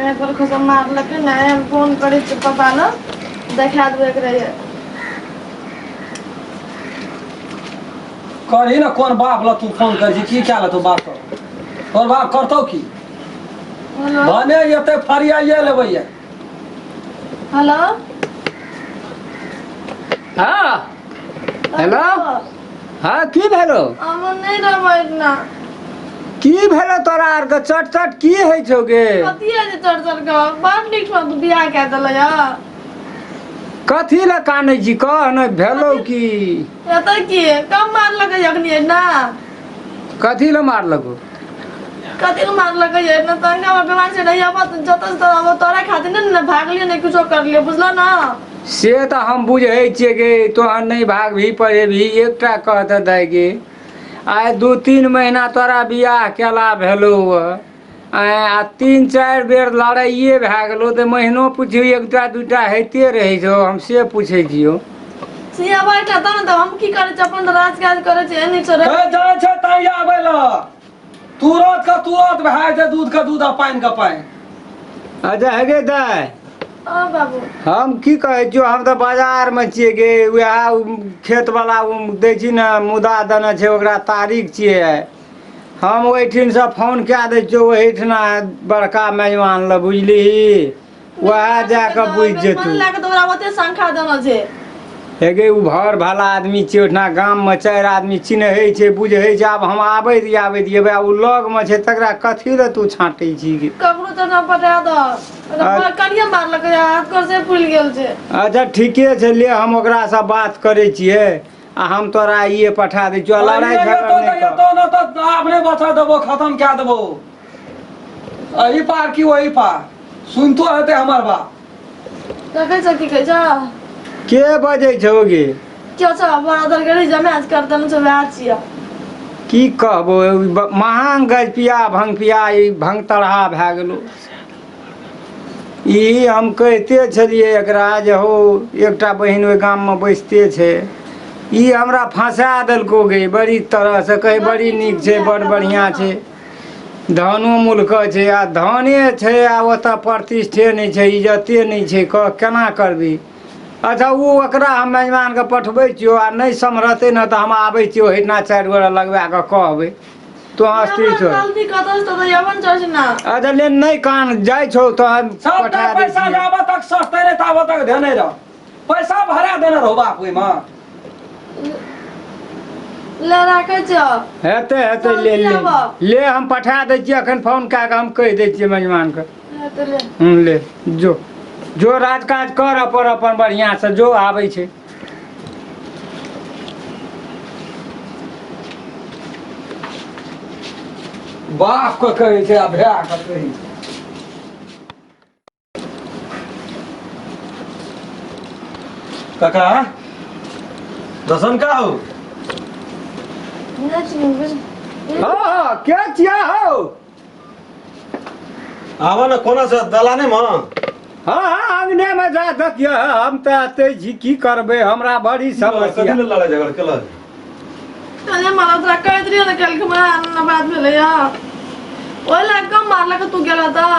एहि पर खसा मारलकै ने, हम फोन करै छियै पापा लग, देखा देबै एकरा ये। करही ने, कोन बाप ल तू फोन करै छी? की कए लेतौ बाप तोर? तोर बाप करतौ की? हेलो। भने एते फरियाइए लेबै ये। हेलो। हाँ, हेलो। हाँ, की भेलो? हम नहि रहबै ना। की भेलो तोरा आरके? चट चट की होइ छौ गे? कथी है जे चढ़ चढ़ के? बड़ नीक छौ, तू बियाह कए देलै या। कथी लए कानै छी, कह ने, भेलो की? एतऽ की कम मारलकै अखनी ना? कथी लए मारलको? कथी लए मारलकै ये ना? तंगा हमर बीमार छै नहीं आबत, जतऽ से तोरा तोरा खातिर ने ने भागलियै, ने कुछो करलियै, बुझलो ना? से तऽ हम बुझै छियै गे, तोहर नहि भागभी पढ़ेबही। एकटा कह तऽ दाइ गे, आइ 2-3 महीना तोरा बियाह केला भेलौ आँय, आ 3-4 बेर लड़ाइए भए गेलौ, तऽ महीनो पुछियौ एकटा दूटा होइते रहै छौ। हम से पूछै छियौ। सिया बैठा तब ने, तऽ हम की करै छी? अपन तऽ राज काज करै छी, एनी छोड़े। हे, जाइ छै ताई आबै लए, तुरत के तुरत भए जेतै दूध के दूध आ पानि के पानि। अच्छा हे गे दाइ। हँ बाबू। हम की कहै छियौ, हम तऽ बाजारमे छियै गे। उएह खेतवला दै छी ने, मुदा देने छै, ओकरा तारीख छियै आइ। हम ओहिठिनसँ फोन कए दै छियौ ओहिठिना बड़का मेजबान लए, बुझलिही? वएह जा कऽ बुझि जेतौ। लए कऽ तोरा ओते शंखा देने छै। हे गे, ओ भर भला आदमी छियै। ओहिठिना गाममे 4 आदमी चिन्है छै, बुझै छै। आब हम आबैत आबैत जेबै, आ ओ लगमे छै, तकरा कथी लए तू छाँटै छी गे? ककरो तऽ ना पटा दऽ, कनिये मारलकै, हाथ कर से फूलि गेल छै। अच्छा, ठीके छै, ले, हम ओकरासँ बात करै छियै आ हम तोरा आइए पठा दै छियौ। लड़ाइ झगड़ नहि कर। एतौ ने तऽ अपने बचा देबो, खतम कए देबो, एहि पार की ओहि पार सुनतो हेतै हमर बाप। देखै छ की कहै छ? के बजै छौ गे? के छ बरादर के जमा कर देने छ, वएह छियै। की कहबो, महांग गज पिया भंग पिया, ई भंग तरहा भए गेलो। ई हम कहिते छलियै एकरा जे हौ, एकटा बहिन ओहि गाममे बैसते छै। ई हमरा फंसा देलको गे बड़ी तरहसँ। कहै बड़ी नीक छै, बड़ बढ़िआँ छै, धनो मूलके छै। आ धने छै आ ओतऽ प्रतिष्ठे नहि छै, इज्जते नहि छै, कह केना करबी? अच्छा, ओ ओकरा हम मेजबानके पठबै छियौ, आ नहि सम्हरतै ने तऽ हम आबै छियौ ओहिठिना, 4 गोरा लगबा कऽ कहबै। तोँ अस्थिर छौ। गलती कतऽ से तऽ यवन चढ़ ना। अच्छा ले, नहि कान, जाइ छौ तऽ हम सबटा पठा दै पैसा छियौ। जाबऽ तक सस्ते नहि ताबऽ तक धेने रह। पैसा भरा देने रहो बाप ओहिमे। ले, राखै छियौ। हेतै हेतै, ले ले। आबऽ। ले, हम पठा दै छियै एखन। फोन कए कऽ हम कहि दै छियै मेजबानके। हेतै, ले। हूँ, ले, जो जो, राजकाज कर अपन अपन बढ़िआँसँ, जो, आबै छै। बाप के कहै छै आ भाय के कहै छै। काका, दर्शन का हो? नहि चिन्हबै बुझ। हँ हँ, के छियै हौ? आबऽ ने, कोना से दलाने में? हँ हँ, अंगने में जा देखिए। हम तऽ एते छी, की करबै, हमरा बड़ी समस्या। कथी लड़ाई झगड़ केलक? अरे मारा, तोरा कहैत रहियो ने काल्हि हमरा ना बात भेलै या, ओहि लए कम मारलक। तू गेला तऽ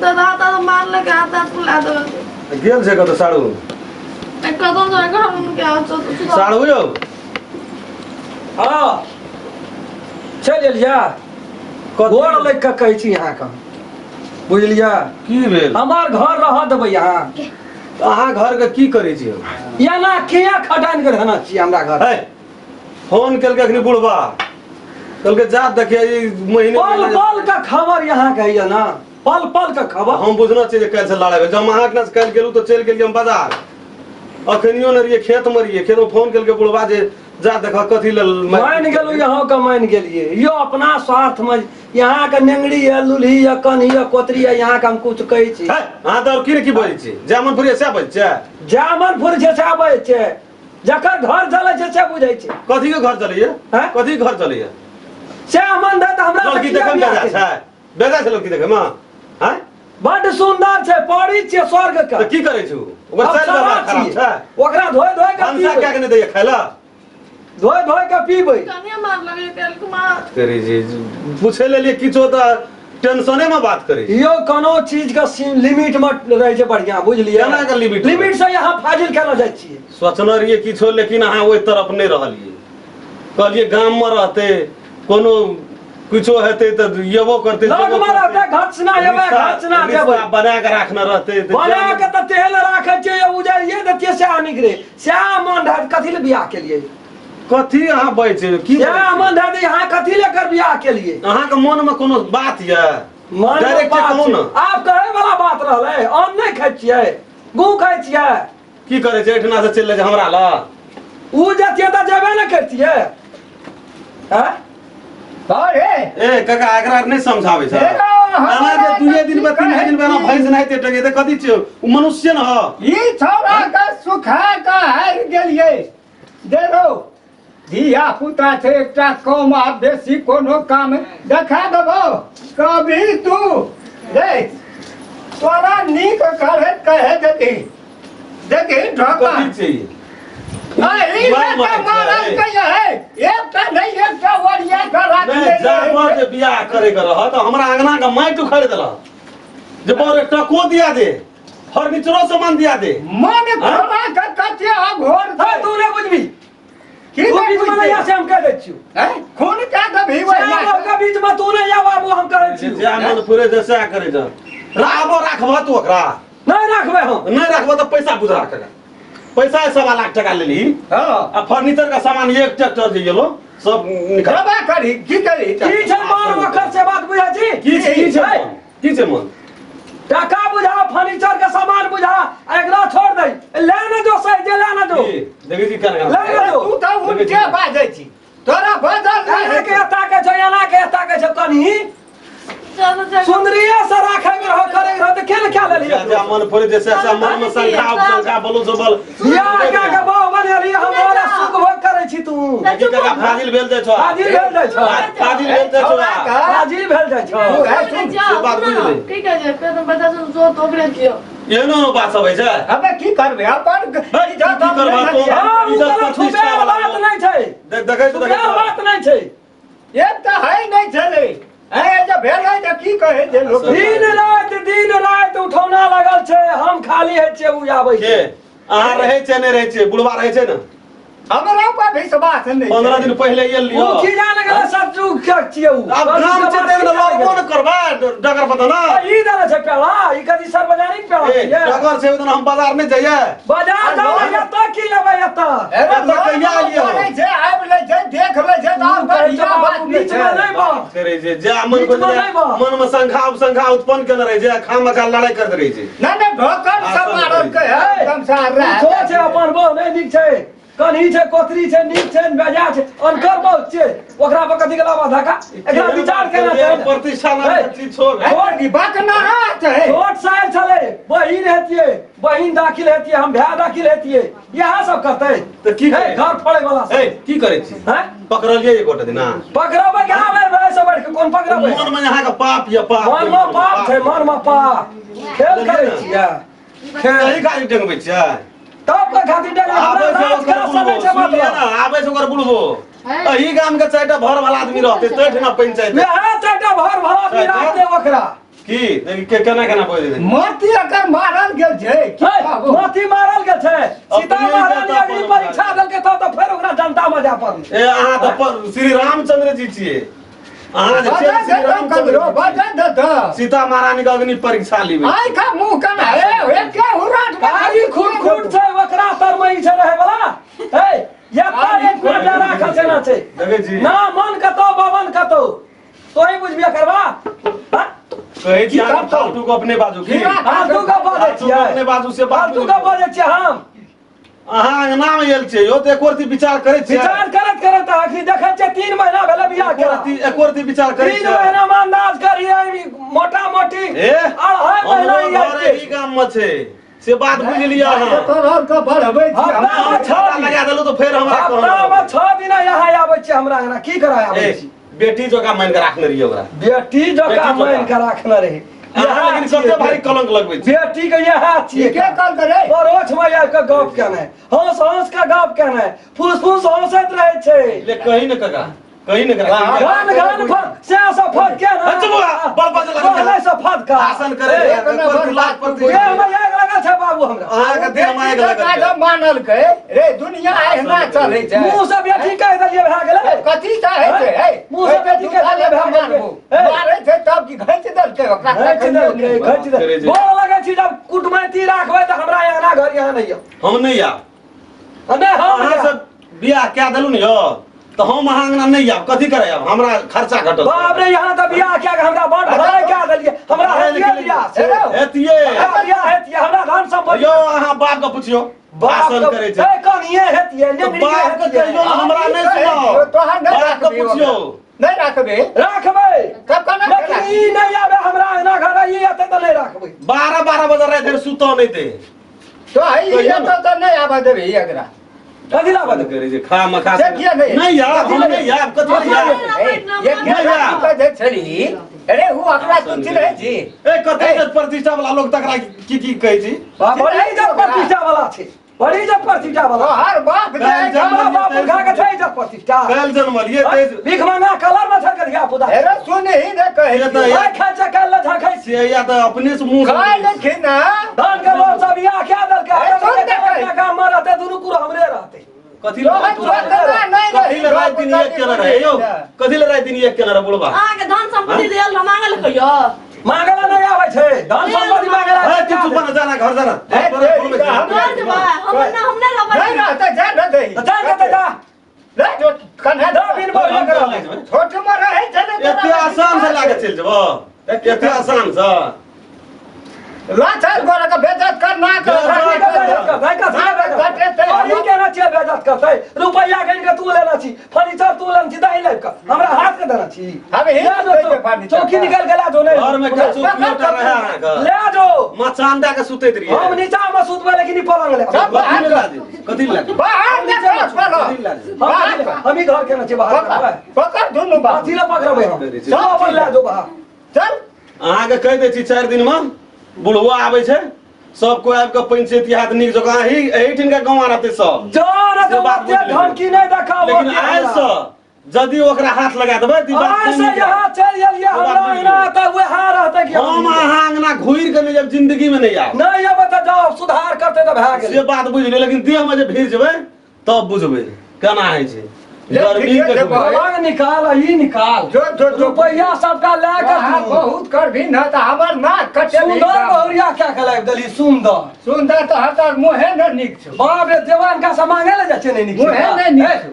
दादा हाथ मारलक, हाथ हाथ फुला देलक। गेल छै कतऽ साड़ू? कतौ जाय घर के। साड़ू यौ। हँ, चलि एलियै। गोर लागि कऽ कहै छी अहाँके, बुझलियै? की भेल? हमर घर रहऽ देबै अहाँ? अहाँ घर के की करै छी? एना किया खटान के रहना छी हमरा घर? है, फोन केलकै अखनी बुढ़बा, कहलकै जा देखिए ई महीने पल पल का खबर यहाँ के है ना, पल पल का खबर। हम बुझना छियै जे काल्हि से लड़ाइ भेल। जब हम अहाँके काल्हि गेलहुँ तऽ चलि गेलियै हम बाजार, अखनियो ने रहियै, खेत मे रहियै। खेत मे फोन केलकै बुढ़बा जे जा देख कथी लेल। मान गेलहुँ, यहाँ के मान गेलियै यो अपना स्वार्थ में। यहाँ के नेंगड़ी है, लुल्ही है, कन्ही है, कोतरी है, यहाँ के हम कुछ कहै छी? है, अहाँ तऽ आओर की ने की बजै छी, जै मन फुरियै सएह बजै छियै। जामन फुर छै से बजै छै, जकर घर चलै छै से बुझै छै। कथी के घर चलैया? हैं? कथी के घर चलैया? से मन दे तऽ हमरा से लड़की किया देखै मे बियाह बेजा केलियै? छै? बेजा छै लड़की देखै मे? हैं? बड्ड सुंदर छै, परी छियै स्वर्ग के। तऽ की करै छै उ? ओकर चालि अप्सरा व्यवहार खराब छियै। छै। ओकरा धोइ धोइ के भनसा पीबै। कए के नहि दैया खाय लए। धोइ धोइ के पीबै। कनिया मार लगे काल्हि कुमार। करै छै, पूछै लेलियै किछो तऽ टेंशने में बात करै छी। यो कोनो चीज के लिमिट में रहै छै बढ़िया बुझलियै केना के limit? Limit से यहाँ फाजिल केना जाइ छियै सोचने रहियै किछो लेकिन अहाँ ओहि तरफ नहि रहलियै कहलियै गाम में रहतै कोनो किछो हेतै तऽ एबो करतै लग जेबो में करतै। रहतै घटना एबै रिश्ता- घटना रिश्ता जेबै बना के राखने रहतै तऽ बना के तऽ तेल राखै छियै उजाइए देतियै सएह नीक रहै सएह मन रहै कथी लए बियाह केलियै कथी अहाँ बजै छियै की सएह बजै छियै? मन रहै अहाँ कथी लए एकर बियाह केलियै अहाँके मन में कोनो बात यऽ मन मे डायरेक्ट बात कहू छै। ने आब कहै वाला बात रहलै अन्न नहि खाइ छियै गु खाइ छियै की करै छै एहिठिना से चलि जाइ हमरा लग उ जतियै तऽ जेबे ने करतियै हैं अरे ए काका एकरा नहि समझाबै छै हे एना जे दुए दिन पर तीन दिन पर एना भैंस नहाइते टंगेते कथी छियै ओ मनुष्य न ह ई छौड़ा के सुखा के हारि गेलियै देखो धिया पुता छै एकटा कम आ बेसी कोनो काम देखा देबो कभी तू देख तोरा नीक करे कहे देती देखी ढोका कथी छै ई? अही मार बेटा मारै मारल छै। के है एकटा नहीं एकटा ओरिया के राख नहि ले जानवर जे बियाह करे के रह तऽ हमरा अंगना के माटि उखाड़ि देलक जे बड़ टको दिया दे फर्नीचरो सामान दिया दे मन खोला के कते अघोर है तू नहि बुझबी की तू नहि बीच में नहीं बुझबी? आ से हम कह दै छियौ हैं? खून क्या कभी श्याम के बीच में तू नहीं आ बाबू हम कहै छियौ जे मन पुरे जे सएह करे जा राबो राखबह तू ओकरा नहीं राखबै हम नहि राखबह तऽ पैसा बुझ राख पैसा 1.25 लाख टका लेली हाँ आ फर्नीचर का सामान एक ट्रैक्टर जे गेलो सब निकाल दबा करी की करी की छै मन ओकर से बात बुझै छी की छै की छै है? मन? की छै मन टाका बुझा फर्नीचर के सामान बुझा आ एकरा छोड़ दे ले ने जो सही जे ले ने जो की? देखै छी केना ले ने जो तू तऽ उल्टे बाजै छी तोरा बदल एना नहि के एता के छौ एना के एता के छौ कनी चलो चलो सुंदरिया से राखे के रहो करे के रहो तऽ केन खा लेलियै जा जा मन फोड़े जैसे ऐसा मन में शंका उपशंका बोलो जो बोल बियाह कए के बहु बनेलियै हम बड़ा सुख भोग करै छी तू की काका फाजिल भेल जाइ छौ फाजिल भेल जाइ छौ फाजिल भेल जाइ छौ फाजिल भेल जाइ छौ तू है सुन से बात बुझली। की कहै छै पेट में बच्चा सुन जो तो ओकरे छियो एहनो एहनो बात सब होइ छै अबे की करबे अपन की इज्जत अपने करबा तू? नथिया। हँ, उ इज्जत कोनो प्रतिष्ठा छुपैल वाला बात लोग। नहि छै देख देखै छी छुपैल बात नहि छै एक तऽ है नहि छलै है जे भेलै तऽ की कहै छै लोक दिन राति उठौना लगल छै हम खाली होइ छियै उ आबै के छै अहाँ रहै छै नहि रहै छै बुढ़वा रहै छै ने हमरा पर विश्वास नहि 15 दिन पहिले एल लियो उ की जाने गेलै सज्जू के छियै उ आब गाम छै तै ने लड़बो ने करबै डगर पता ना ई देने छै पेला ई कथी सार्वजनिक पेला ए छियै डगर छै ओहि दिन हम बाजार नहि जाइए बाजार जाउ ने एतऽ की लेबै एतऽ अरे एतऽ कहिया एलियै हम? करै छै आबि लै छै देख लै छै तऽ आब तू कहै बढ़िया छौ बात बाबू, नहि बीचमे छै नहि बा करै छै जे मन बीचमे नहि बा। मन में शंका उपशंका उत्पन्न केने रहै छै खामखा लड़ाइ करैत रहै छै नहि नहि ढोकन सब मारल के है एकदम से उठो छै अपन बहु नहि नीक छै कन्ही छै कोतरी छै नीक छै बेजा छै अनकर बहु छै ओकरा पर कथी गेला धक्का एकरा विचार केना छै प्रतिष्ठा नाम के चीज छोड़ बकनाहा छै छोट साल छलै बहिन हेतियै बहिन दाखिल हेतियै हम भाय दाखिल हेतियै इएह सब करतै तऽ की हे करै? घर फोड़ै वाला ए की करै छी हैं पकड़लियै एक गोटे दिना पकड़बै के आबै भाय सब बैठ के कोन पकड़बै मन में अहाँके पाप ये पाप मन में पाप छै मन में पाप खेल करै छियै खेल सही खाली टेंगबै छियै तब के खातिर डर आबै हमरा छै राज ओकर करा बुढ़बो सकै छै सुनलियै मतलब ने आबै छै ओकर बुढ़बो एही गाम के चारिटा भर वाला आदमी रहतै तै ठिना पंचायत वएह चारिटा भर भर आदमी चारिटा? राखतै ओकरा की देखी के केना केना बोल देते मोती एकर मारल गेल छै की हे, कहबो? मोती मारल गेल छै सीता अपने महारानी जनता अग्नि पर परीक्षा देलकै तब तऽ फेर ओकरा जनता में जाय पड़लै ए अहाँ तऽ श्री रामचंद्र जी छियै अहाँ जे छियै बजै श्री दे तऽ रामचंद्र ककरो जी बजै छियै। दे तऽ सीता महारानी के अग्नि परीक्षा लेबै आइ का मुंह केना हे हे के हुराट कारी खुट खुट छै ओकरा तर में ई छै रहै वाला हे एता एक मिनट राखल छै ना छै देखै छी ना मन कतौ बवन कतौ तोही बुझबिया करबा हाँ? कहै छी की अहाँ करतौ? फालतू गप नहि बाजू की की बात? फालतू गप बाजै फालतू गप नहि छियै बाजू से बात फालतू गप बाजै छियै हम अहाँ अंगना मे आयल छियै यौ तऽ एको रत्ती विचार करै छियै विचार करत करत आखिरी देखै छियै 3 महीना भेलै बियाह एको केला रत्ती एको रत्ती विचार करै तीन छियै महीना में अंदाज करियै मोटा मोटी ए 2.5 महीना हमरो ई घर आयल एही गाम मे छै से बात बुझि लिअ अहाँ तोहर के बढ़बै छी हफ्ता हम। मे छह छाता दिन लगा देलहुँ तऽ फेर हमरा हफ्ता मे कहब 6 दिन यहाँ आबै छै हमरा अंगना की करा आबै ए छी बेटी जकाँ मानि कऽ राखने रहियै ओकरा बेटी जकाँ बेटी जकाँ। मानि कऽ राखने रही अहाँ लेकिन कते भारी कलंक लगबै छी बेटी के इएह छियै के कल करे परोछ में आबि कऽ गप केनाइ हँस हँस कऽ गप केनाइ फूस फूस हँसैत रहै छै ले कही ने काका कही ने काका घन घन फक से सब फक के अच्छा बौआ, बड़ बजला फदका भाषण करे एक नंबर लाख बात प्रति देह में आगि लगल छै बाबू हमरा। अहाँके देह में आगि लगल छै। मानलकै रे, दुनिया एहिना चलै छै। मुँह से बेटी कहि देलियै भए गेलै। कथी चाहै छै? हे, मुँह से बेटी कहि देलियै भए गेलै। हे। मारै छै तब की घैच देलकै ओकरा? घैच देलकै, घैच करे देलकै। जे। गोर लगै छी, जब कुटमैती राखबै तऽ हमरा अंगना घर यहाँ नहि यौ। हम नहि आयब। आ नहि हम अहाँ जायब। सब बियाह कए देलहुँ ने यौ, तऽ हम अहाँ अंगना नहि आयब। कथी करे आयब? हमरा खर्चा घटल। बाप रे, यहाँ तऽ बियाह कए के हमरा बड़ भलाई कए देलियै। हमरा हेतियै बियाह से? हेतियै। हमरा बियाह हेतियै? हमरा धन सम्पत्ति यौ, अहाँ बाप के पुछियौ, बाप भाषण के- करै छै। ए, कनिये हेतियै, तऽ नेंगड़िये बाप के हेतियै। कहियौ ने, हमरा नहि सुनाउ। तोहर नहि बाप के राखबी पुछियौ। ओकरा। नहि राखबे? राखबै। तब केना लेकिन ई नहि आबे हमरा अंगना घर, ई एतै तऽ नहि राखबै। 12-12 बजे राति धरि सुतऽ नहि दे। तो है कहियौ ने। तो तऽ नहि आबऽ देबही एकरा। कथी लाबऽ देबै? करै छै खा मखा। से किया नहि? नहि यार, हम नहि यार, कथी कथी यार? नहि? ए, ये नहि। की कहै छली अरे, उ ओकरा तू चिन्है छी? ए, कते इज्जत प्रतिष्ठा वाला लोग तकरा की की कहै छी? बाप, बड़ी इज्जत प्रतिष्ठा वाला छै, बड़ी इज्जत प्रतिष्ठा वाला। तोहर बाप जे काल्हि हमरा बाप उठा के छै इज्जत प्रतिष्ठा? काल्हि जन्मलियै तेज। भीख मांगा कलर में छल के धिया पुता। हेरो, सुनही ने कहै से तऽ आइ खाइ छै, काल्हि लऽ झाँकै छी। से या तऽ अपने से मुँह कहलखिन ना। धान के लोग सब बियाह क्या देलकै? ए, सुन देखै। गाम में रहते, दुनू कुर हमरे रहते। कथी ले तोहर चोतना नहि कथी ले राति दिन एक केने रहे यौ? कथी ले राति दिन एक केने रहे बुढ़बा? अहाँके धन सम्पत्ति देल हम मांगल कहियो? मांगला नहि आबै छै धन सम्पत्ति मांगला। ए, तू चुप ना, जाना घर जाना। ए, तोरा हम- घर जेबै हम ना, हम नहि रहबै। नहि रहतै, जा न दही। तऽ जा कतऽ जा। ले जो कन्हा। दऽ बिन बहुरिया के रहबै। छोट मे रहै छै ने। एते आसान से लागे चलि जेबो? एते आसान से? लाचार गोरा के बेइज्जत कर ना कर। कथी के बेइज्जत करतै? कथी के बेइज्जत करतै? चोरी केने छियै, बेइज्जत करतै? रुपैआ गिन के तू लेने छी, फर्नीचर तू लेने छी, दही लाबि कऽ हमरा हाथ के देने छी। हम ही ले जो। दै छै फर्नीचर। चौकी निकालि के ले जो। नहि घर में के चौकी रहे अहाँके? ले जो। मचान दए के सुतैत रहियै। हम नीचा में सुतबै, लेकिन ई पलंग ले। सब कथी ले ला दे? कथी ले ला दे? बाहर ने चलो। कथी ले ला दे? हम हम ही घर केने छियै, बाहर पकड़ करबै। पकड़ दुनू बाप। कथी ले पकड़बै हम? सब अपन ले जो बाहर। चल। अहाँके कहि दै छी, 4 दिन में बुढ़वा आबै छै, सब कोइ आबि कऽ पंचायती हाथ नीक जकाँ एही एहिठिन के गाँव रहतै सब। जा न से तऽ बात ओते बुझि लेबै। धमकी नहि देखाउ। लेकिन ओते आइ हमरा। से यदि ओकरा हाथ लगा देबै तऽ ई बात आइ नहि से नीक यहाँ हैत। चलि एलियै, से बात हमरा बुझि एना लेबै। तऽ वएह रहतै कि हम अहाँ अंगना घुरि कऽ नहि जायब, जिंदगी में नहि आयब। नहि एबै तऽ जाउ, सुधार करतै तऽ भए गेलै। से बात बुझि लियौ, लेकिन देह में जे भीड़ जेबै तब बुझबै केना होइ छै ले, गर्मी ठीके के छै देखबै। पलंग निकाल आ ई निकाल। जो जो जो। रुपैआ सबटा लए कऽ अहाँ तू। बहुत करभी न तऽ हमर नाक कटे। सुन्दर बहुरिया क्या के लाबि देलही सुन्दर? सुन्दर तऽ हतर मुँहे ने नीक छौ। बाप रे, जवान का से मांगे ले जाइ छै, नहि नीक छै। मुँहे नहि नीक छौ,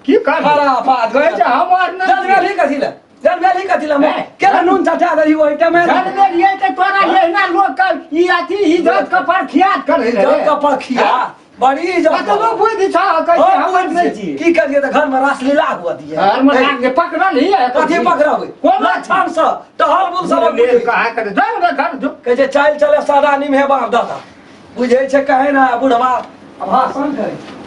की करबी? खराब आदमी। कहै छै हमर नहि। जनमेली कथी ले? जनमेली कथी ले? हे। केना नून चटा देलही ओहि टाइम? जनमेलियै तऽ तोरा एहिना लोक के ई अथी इज्जत के परखियात करै रहै। इज्जत के परखिया, बड़ी इज्जत। कतबो बुद्धि छौ, कहै छै हमर नहि छी। की करिए तऽ घर में रासलीला हुआ दिए। घर में लाग के पकड़ल ही है। कथी पकड़बै? कोन? लक्षण से टहल बुल सब लेल कहा करे, जाउ ने घर जो। कहै छै चालि चले सादा निम्हे बाप दादा बुझै छै, कहे ना बुढ़वा भाषण करै छै।